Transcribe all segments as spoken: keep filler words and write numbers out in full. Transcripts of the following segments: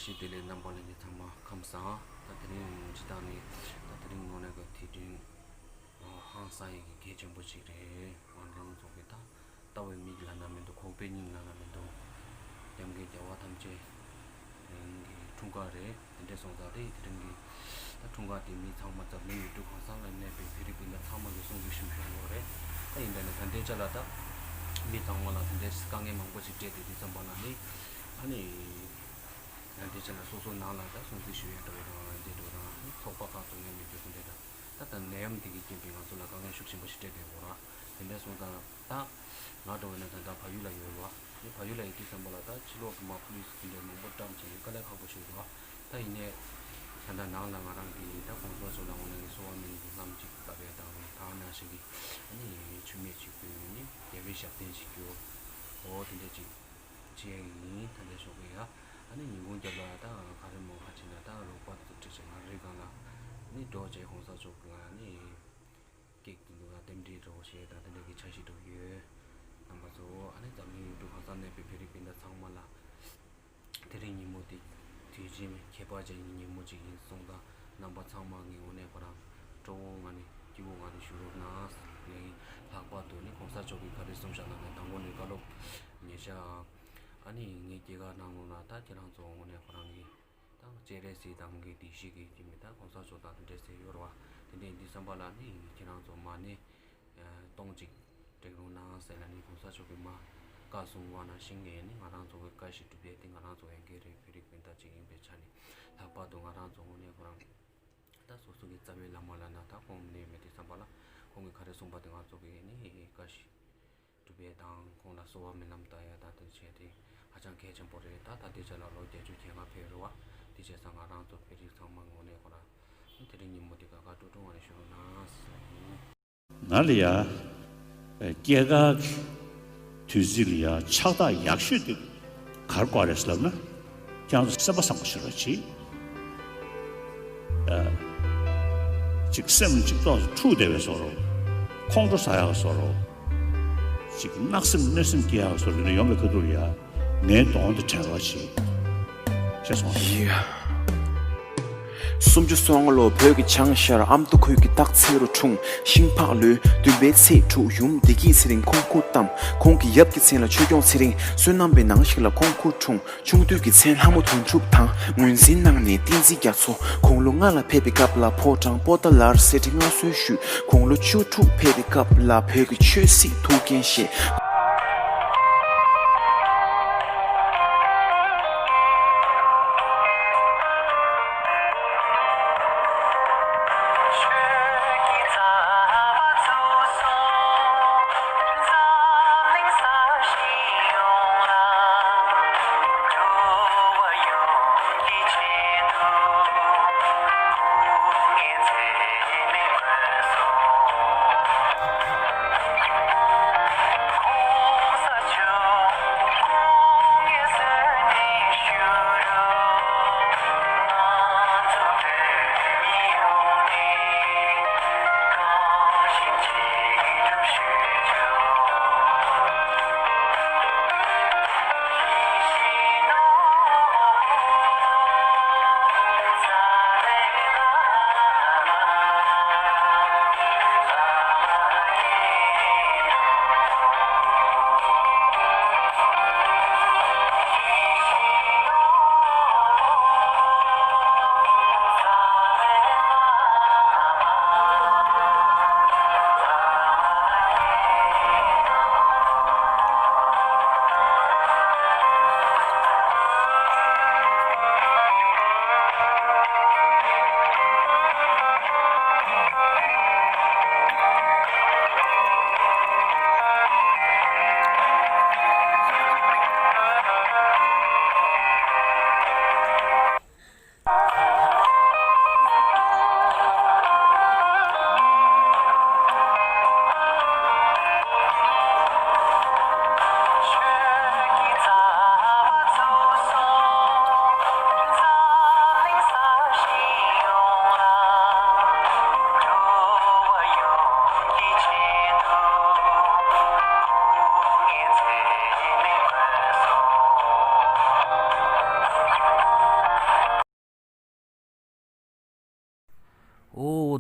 ཅི་བདེ་ལེགས། རྣམ་པ་ལྷན་རྒྱས་ཚང་མ་ཁམས་བཟང་། ད་དེ་རིང་སྤྱི་བཏང་ནས་ད་དེ་རིང་དངོས་གནས་ཀྱི་དུས་དྲན་ཧང་སང་ཡས་ཀྱི་གལ་ཆེན་པོ་ཞིག་རེད། ང་རང་ཚོ་གི་ད་ལྟ་བའི་མིག་ལབ་ན་མི་འདུག་ཁོག་པའི་སྙིང་ལབ་ན་མི་འདུག་སྐྱབས་མགོན་རྒྱལ་བ་ཐམས་ཅད་གླིང་གི་འཁྲུངས་སྐར་རེད། དེ་འདྲ་སོང་ཙང་དེ་དེ་རིང་གི་ད་འཁྲུངས་སྐར་དེ་མི་ཚང་མ་འཛམ་གླིང་ཡུལ་གྲུ་གང་ས་ལ་གནས་པའི་བོད་རིགས་སྤུན་ཟླ་ཚང་མ་གི་སྲུང་བརྩི་ཞུ་བཞིན་ཡོད་རེད། ད་ཡིན་པས་ན་ད་ལྟའི་ཆ་ལ་ད་མི་ཚང་མ་ལ་དེ་འདྲའི་དཀའ་ངལ་མང་པོ་ཞིག་འཕྲད་དེ་དུས་ཙམ་པ་ལ་ནི་ཨ་ནི་ད་ལྟའི་ཆ་ལ་སོ་སོ་ནང་ལ་ད་སྲུང་བརྩི་ཞུ་ཡ་འདྲ་བོ་རང་རང་འདྲ་བོ་རང་ནི་ཚོགས་པ་ཁག་ཚོགས་ངན་མི་འདུག་དེ་འདྲ་ད་ད་ད་ནད་ཡམས་འདི་གི་རྐྱེན་པས་ང་ཚོ་ལ་དཀའ་ངལ་ཤུགས་ཆེན་པོ་ཞིག་འཕྲད་བསྡད་ཡོད་ར། དེ་འདྲ་སོང་ཙང་ད་ང་འདྲ་བོ་ཡིན་ན་ད་ལྟ་བལ་ཡུལ་ལ་ཡོད་རེད་བ། ངས་བལ་ཡུལ་ལ་ཡོད་དུས་ཙམ་པ་ལ་ད་ཕྱི་ལོགས་ཀྱི་མ་ཕོ་ལི་སི་དེ་འདྲའི་མང་པོ་བཀྲམ་བྱས་ནས་དཀའ་ལས་ཁག་པོ་ཞིག་རེད་བ། ད་ཡིན་ནའི་ད་ལྟ་ནང་ལ་ང་རང་གིས་ད་གོང་ས་མཆོག་ལ་དངོས་གནས་ཀྱི་གསོལ་བ་སྨོན་ལམ་ཅིག་བཏབ་ཡ་དང་ད་ག་ནང་བཞིན་གྱི་ཨ་ནི་མཆོད་མེ་ཅིག་ཕུལ་ནས་རྒྱལ་བའི་ཞབས་བརྟན་ཅིག་རྒྱོབ། འོ་དེ་འདྲ་ཅིག་བྱེད་ཡ་ཡིན། ད་ལྟ་ཞོགས་ཀས་ཡ་ཨ་ནི་ཉིན་གུང་རྒྱབ་ལ་ད་ག་རེ་མོ་ཧ་ཅི་ན་ད་རོགས་པ་ཚོ་ཁྲིད་བྱས་ང་རི་སྒང་ལ་ནི་འགྲོ་བྱས་གོང་ས་མཆོག་ལ་ནི། ཀེག་དེ་འདུག་ལ་རྟེན་འབྲེལ་འདྲ་བོ་བྱས་དང་དེ་འདྲ་གི་འཆར་གཞི་འདྲ་བོ་ཡོད། རྣམ་པ་ཚོ་ཨ་ནི་འཛམ་གླིང་ཡུལ་གྲུ་གང་སར་གནས་པའི་བོད་རིགས་སྤུན་ཟླ་ཚང་མ་ལ་དེ་རིང་ཉིན་མོ་དེ་དུས་ཆེན་ཁྱད་པར་ཅན་གྱི་ཉིན་མོ་ཅིག་ཡིན་སོང་ཙང་རྣམ་པ་ཚང་མ་གི་ངོས་ནས་ཁོ་རང་སྤྲོ་བོ་ངང་ནས་སྐྱིད་པོ་ངང་ནས་བཞུགས་རོགས་གནང་། ངས་ལྷག་པར་དུ་ནི་གོང་ས་མཆོག་གིས་ག་རེ་གསུངས་བཞག་ན་ནས་དང་པོ་ནས་བཀའ་སློབ་ཉེ་ཆར་ཨ་ནི་ངའི་སྐྱེས་སྐར་གནང་ལུགས་ན་ད་ཁྱེད་རང་ཚོ་ངོས་ནས་ཁོ་རང་གི་ད་སྤྱན་རས་གཟིགས་དང་གི་བདེ་སྐྱིད་ཀྱི་ཀྱི་མི་ད་གོང་ས་མཆོག་དང་དེ་འདྲ་ཟེར་ཡོད་རེད་བ། དེ་འདྲ་ཡིན་དུས་ཙམ་པ་ལ་ནི་ཁྱེད་རང་ཚོ་མ་ཎི་སྟོང་གཅིག་བསྒྲིགས་རོགས་གནང་ཟེར་ལ་ནི་གོང་ས་མཆོག་གིས་མ་བཀའ་གསུངས་པ་ནང་བཞིན་ངས་ནི་ང་རང་ཚོ་གི་བཀའ་བཞིན་སྒྲུབ་ཡས་དེ་ང་རང་ཚོ་ཡང་སྒེར་རེ་བོད་རིགས་སྤུན་ཟླ་གཅིག་ཡིན་པའི་ཆ་ནས་ལྷག་པར་དུ་ང་རང་ཚོ་དངོས་གནས་ཁོ་རང་ད་སོ་སོ་གི་རྩ་བའི་བླ་མ་ལ་ན་ད་ཁོང་གནས་མེད་དུས་ཙམ་པ་ལ་ཁོང་གིས་ག་རེ་གསུངས་པ་དེ་ང་ཚོ་གི་ནི་བཀའ་བཞིན་སྒྲུབ་ཡས་དང་ཁོང་ལ་གསོལ་བ་སྨོན་ལམ་བཏབ་ཡས་དང་དེ་བྱས་ཏེ་ཧ་ཅང་གལ་ཆེན་པོ་རེད། ད་ད་ལྟའི་ཆ་ལ་ལོ་བརྒྱད་ཅུ་གྱ་ལྔ་ཕེབས་རེད་བ། དེ་བྱས་ཙང་ང་རང་ཚོ་བོད་རིགས་ཚང་མ་ངོས་ནས་ཁོ་རང་དེ་རིང་ཉིན་མོ་འདི་དགའ་དགའ་སྤྲོ་སྤྲོ་ངང་ནས་བཞུགས་རོགས་གནང་ཟེར་ཡིན། ང་ལ་ཡ། སྐྱེས་སྐར་གྱི་དུས་ཚིགས་ལ་ཡ་ཕྱག་རྟགས་ཡག་ཤོས་དེ་ག་རེ་དགོས་རེད་ལབ་ན། ཁྱེད་རང་ཚོ་སེམས་པ་བཟང་པོ་བྱེད་རོགས་གྱིས། ཨ། ཅིག་སེམས་ཅིག་ཏོག་ཙམ་འཁྲུག་བསྡད་པའི་བཟོ་འདྲ། ཁོང་ཁྲོ་ཟ་ཡག་བཟོ་འདྲ། ཅིག་གནག་སེམས་གནོད་སེམས་སྐྱེ་ཡག་བཟོ་འདྲ་ཡོང་བའི་ཁ་ཐུག་ལ་ཡ། ངའི་གདོང་དེ་དྲན་རོགས་གྱིས། ཤེས་སོང་། ཡ། སུམ་ཅུ་སོ་ལྔ་ལོ་བོད་ཀྱི་བྱང་ཤར་ཨ་མདོ་ཁུལ་གྱི་སྟག་འཚེར་རུ་འཁྲུངས། ཤིང་ཕག་ལོའི་བདུན་པའི་ཚེས་དྲུག་ཡུམ་བདེ་སྐྱིད་ཚེ་རིང་ཁོང་སྐུ་བལྟམས། ཁོང་གི་ཡབ་ཀྱི་མཚན་ལ་ཆོས་སྐྱོང་ཚེ་རིང་། བསོད་ནམས་པའི་ནང་ཞིག་ལ་ཁོང་སྐུ་འཁྲུངས། ཆུང་དུས་ཀྱི་མཚན་ལྷ་མོ་དོན་གྲུབ་དང་། ངོས་འཛིན་གནང་ནས་བསྟན་འཛིན་རྒྱ་མཚོ། དགུང་ལོ་ལྔ་ལ་ཕེབས་པའི་སྐབས་ལ་ཕོ་བྲང་པོ་ཏཱ་ལར་གསེར་ཁྲི་མངའ་གསོལ་ཞུས། དགུང་ལོ་བཅུ་དྲུག་ཕེབས་པའི་སྐབས་ལ་བོད་ཀྱི་ཆོས་སྲིད་ཐུགས་འགན་བཞེས།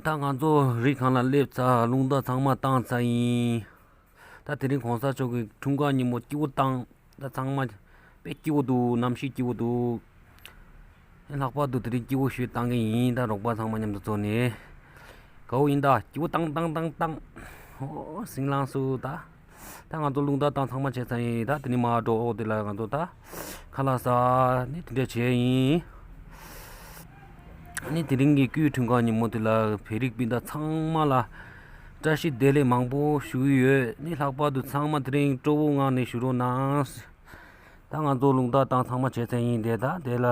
ད་ང་ཚོ་རི་སྒང་ལ་སླེབས་ཚར། རླུང་རྟ་ཚང་མ་བཏང་ཚར་ཡིན། ད་དེ་རིང་གོང་ས་མཆོག་གི་འཁྲུངས་སྐར་ཉིན་མོ་སྐྱིད་པོ་བཏང་། ད་ཚང་མ་དཔེ་སྐྱིད་པོ་འདུག་གནམ་གཤིས་སྐྱིད་པོ་འདུག་ལྷག་པར་དུ་དེ་རིང་སྐྱིད་པོ་ཞེ་པོ་བཏང་གི་ཡིན། ད་རོགས་པ་ཚང་མ་མཉམ་དུ་འཚོགས་ནས། དགའ་པོ་ཡིན། ད་སྐྱིད་པོ་བཏང་བཏང་བཏང་བཏང་། ཨོ་ཟིང་ལངས་སོང་ད། ད་ང་ཚོ་རླུང་རྟ་བཏང་ཚང་མ་བྱས་ཚར་ཡིན། ད་དེ་ནས་མར་འགྲོ། འོ་དེ་ལ་ང་ཚོ་ད་ཁ་ལག་ཟ་ནས་དེ་འདྲ་བྱས་ཡིན། ནི་དེ་རིང་གི་སྐུའི་འཁྲུངས་སྐར་ཉིན་མོ་དེ་ལ་བོད་རིགས་སྤུན་ཟླ་ཚང་མ་ལ་བཀྲ་ཤིས་བདེ་ལེགས་མང་པོ་ཞུ་གི་ཡོད། ནི་ལྷག་པར་དུ་ཚང་མ་དེ་རིང་སྤྲོ་བོ་ངང་ནས་བཞུགས་རོགས་གནང་། ད་ང་ཚོ་རླུང་རྟ་བཏང་ཚང་མ་བྱས་ཚར་ཡིན། དེ་ད་དེ་ལ་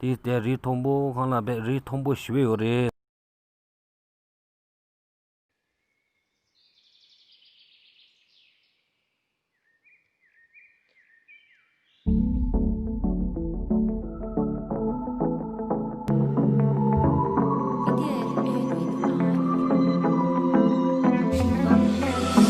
དེ་དེ་རི་མཐོན་པོ་སྒང་ལ་བས་རི་མཐོན་པོ་ཞེ་པོ་ཡོད་རེད།